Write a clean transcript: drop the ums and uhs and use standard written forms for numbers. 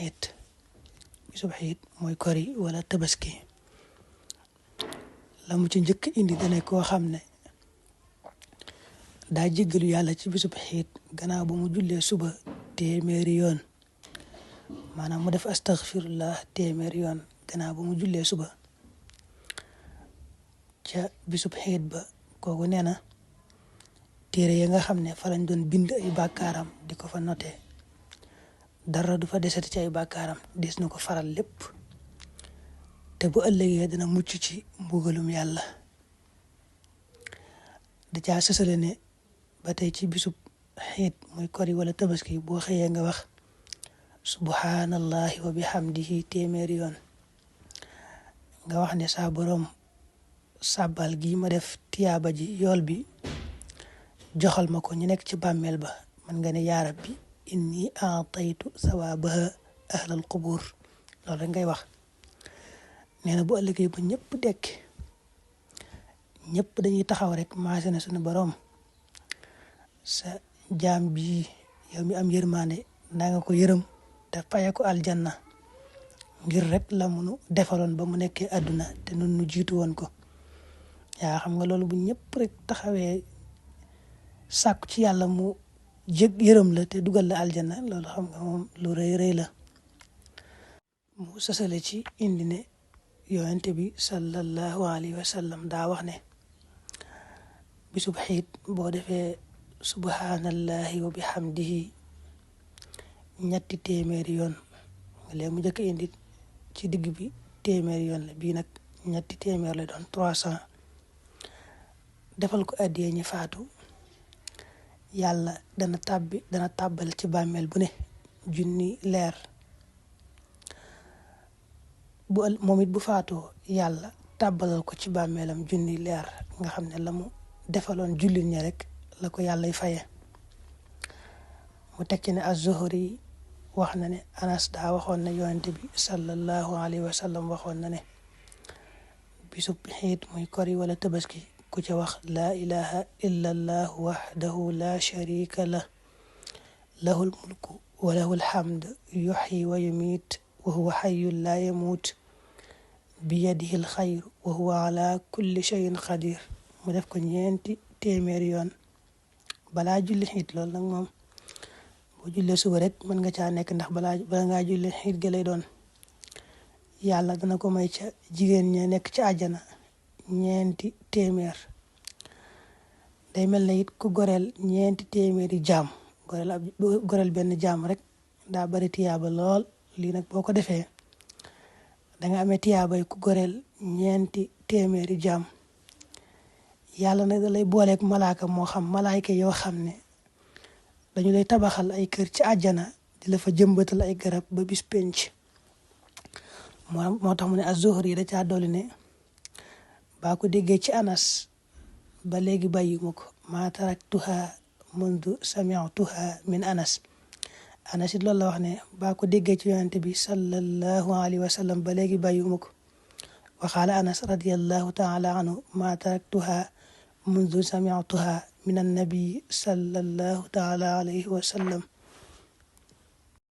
xiit mooy kori wala tabaski la mu ci njëkk indi dane koo xam ne daa jéggalu yàlla ci bisub xiit gannaaw ba mu jullee suba téeméeri yoon maanaam mu def astaghfirullah téeméeri yoon gannaaw ba mu jullee suba ca bisub xiit ba kooku nee na téere ya nga xam ne fa lañ doon bind ay bàkkaaram di ko fa noté dara du fa desati ci ay bàkkaaram des na ko faral lépp te bu ëllëgee dana mucc ci mbugalum yàlla da caa sësale ne ba tey ci bisub xiit muy kori wala tabaski boo xëyee nga wax subhanallahi wa bihamdihi téeméeri yoon nga wax ne saa borom sàbbal gi ma def tiyaaba ji yool bi joxal ma ko ñu nekk ci bàmmeel ba man nga ne yaa rabbi inni aataytu sawaabaha ahlal qubur loolu rek ngay wax nee na bu ëllëgee ba ñëpp dekk ñëpp dañuy taxaw rek maase na suñu borom sa jaam bi yow mi am yërmande naa nga ko yërëm te faye ko aljanna ngir rek la munu defaloon ba mu nekkee àdduna te nun nu jiitu woon ko yaa xam nga loolu bu ñëpp rek taxawee sàkku ci yàlla mu yërëm la te dugal la aljanna loolu xam nga moom lu rëy rëy la mu sasale ci indi ne yonente bi sallallahu alayhi wa sallam daa wax ne bisub xiit boo defee subhanallahi wa bihamdihi ñetti téeméeri yoon léegi mu njëkk indi ci digg bi téeméeri yoon la bii nag ñetti téeméer la doon 300 defal ko addiyee ñi faatu yàlla dana tàbbal ci bàmmeel bu ne junni leer moom it bu faatoo yàlla tàbbalal ko ci bàmmeelam junni leer nga xam ne la mu defaloon jullit ñi rek la ko yàllay faye mu teg ci ne az-Zuhri wax na ne Anas daa waxoon na yonente bi sallallahu alayhi wa sallam waxoon na ne bisub xiit muy kori wala tabaski ku ca wax laa ilaha illa allah wahdahu la sharika lah lahul mulku wa lahul hamd yuhyi wa yumiit wa huwa hayyun la yamuut biyadihi al xayr wa huwa ala kulli shay'in qadir mu def ko ñeenti téeméeri yoon balaa julli xiit loolu nag moom boo jullee suba rek mën nga caa nekk ndax bala ngaa julli xiit ga lay doon yàlla dana ko may ca jigéen ña nekk ci àjjana ñeenti téeméer day mel na it ku goreel ñeenti téeméeri jaam goreel benn jaam rek daa bari tiyaaba lool lii nag boo ko defee danga amee tiyaabay ku goreel ñeenti téeméeri jaam yàlla nag da lay booleeg malaaka moo xam malaayka yoo xam ne dañu lay tabaxal ay kër ci àjjana di la fa jëmbatal ay garab ba bis penc moo tax mu ne az-Zuhri yi da caa dolli ne baa ko déggee ci Anas ba léegi bàyyuma ko maa taraktuha mundu sami'tuha min Anas it loolu la wax ne baa ko déggee ci yonente bi sallallahu alayhi wa sallam ba léegi bàyyuma ko waxaala Anas radiyallahu taala anhu maa taraktuha mundu sami'tuha min annabi sallallahu taala alayhi wa sallam